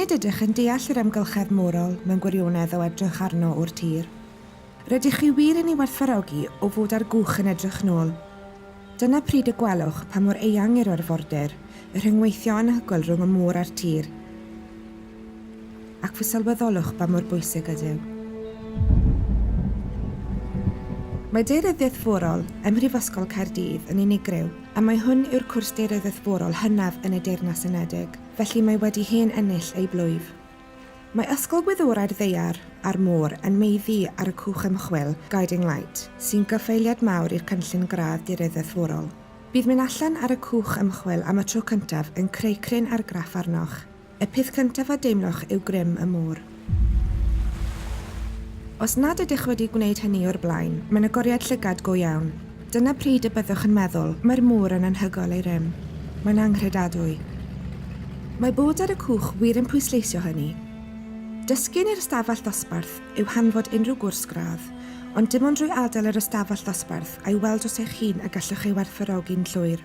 Nid ydych yn deall yr amgylchedd morol mewn gwirionedd o edrych arno o'r tir. Rydych chi wir yn ei werthfawrogi o fod ar gwch yn edrych nôl. Dyna pryd y gwelwch pa mor eang yw'r arfordir, y rhyngweithio anhygoel rhwng y môr a'r tir, ac fe sylweddolwch ba mor bwysig ydyw. Mae Daearyddiaeth Forol ym Mhrifysgol Caerdydd yn unigryw, a mai hwn yw'r cwrs Daearyddiaeth Forol hynaf yn y Deyrnas Unedig, felly mae wedi hen ennill ei blwyf. Mae Ysgol Gwyddorau'r Ddaear a'r Môr yn maeddu ar y cwch ymchwil Guiding Light, sy'n gyfeiliad mawr i'r cynllun gradd Daearyddiaeth Forol. Bydd mynd allan ar y cwch ymchwil am y tro cyntaf yn creu cryn argraff arnoch. Y peth cyntaf a deimlwch yw grym y môr. Os nad ydych wedi gwneud hynny o'r blaen, mae'n agoriad llygad go iawn. Dyna pryd y byddwch yn meddwl, 'Mae'r môr yn anhygoel ei rym. Mae'n anghredadwy. Mae bod ar y cwch wir yn pwysleisio hynny. Dysgu yn yr ystafell ddosbarth yw hanfod unrhyw gwrs gradd, ond dim ond drwy adael yr ystafell ddosbarth a'i weld dros eich hun y gallwch ei werthfawrogi'n llwyr.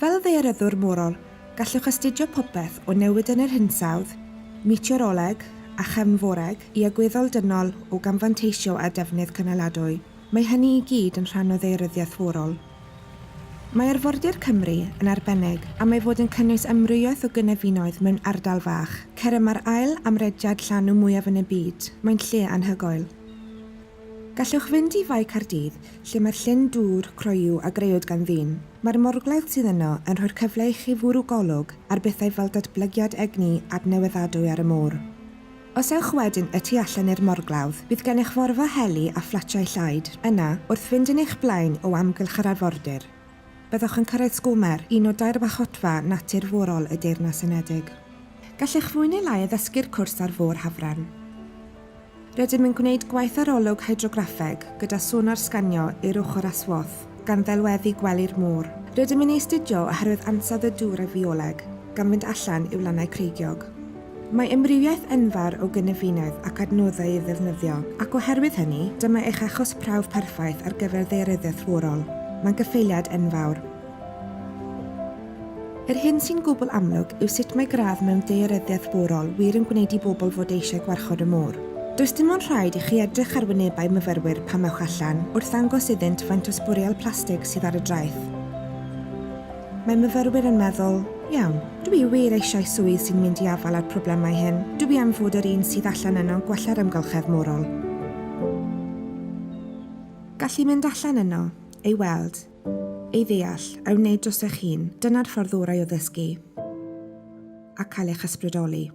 Fel ddaearyddwr morol, gallwch astudio popeth o newid yn yr hinsawdd, meteoroleg a chefnforeg i agweddol dynol o gamfanteisio a defnydd cynaladwy. Mae hynny i gyd yn rhan o ddaearyddiaeth forol. Mae arfordir Cymru yn arbennig am ei fod yn cynnwys amrywiaeth o gynefinoedd mewn ardal fach. Ceir yma'r ail amrediad llanw mwyaf yn y byd, mae'n lle anhygoel. Gallwch fynd i Fae Caerdydd, lle mae'r llyn dŵr croyw a grëwyd gan ddyn. Mae'r morglawdd sydd yno yn rhoi'r cyfle i chi fwrw golwg ar bethau fel datblygiad egni adnewyddadwy ar y môr. Os ewch wedyn y tu allan i'r morglawdd, bydd gennych forfa heli a fflatiau llaid. Yna, wrth fynd yn eich blaen o amgylch yr arfordir, byddwch yn cyrraedd Sgomer, un o dair warchodfa natur forol y Deyrnas Unedig. Gallech fwy neu lai addysgu'r cwrs ar Fôr Hafren. Rydym yn gwneud gwaith arolwg hydrograffeg gyda sonar sganio i'r ochr a swath, gan ddelweddu gwely'r môr. Rydym yn ei astudio oherwydd ansawdd y dŵr a fioleg, gan fynd allan i'w lannau creigiog. Mae amrywiaeth enfawr o gynefinoedd ac adnoddau i'w ddefnyddio, ac oherwydd hynny, dyma eich achos prawf perffaith ar gyfer ddaearyddiaeth forol. Mae'n gyffeiliad enfawr. Yr hyn sy'n gwbl amlwg yw sut mae gradd mewn daearyddiaeth forol wir yn gwneud i bobl fod eisiau gwarchod y môr. Does dim ond rhaid i chi edrych ar wynebau myfyrwyr pan ewch allan, wrth ddangos iddynt faint o sbwriel plastig sydd ar y draeth. Mae myfyrwyr yn meddwl, 'Iawn, dw i wir eisiau swydd sy'n mynd i afael â'r problemau hyn. Dw i am fod yr un sydd allan yno'n gwella'r amgylchedd morol. Gallu mynd allan yno, ei weld, Ei ddeall, a'i wneud dros eich hun, dyna'r ffordd orau o ddysgu a cael eich ysbrydoli.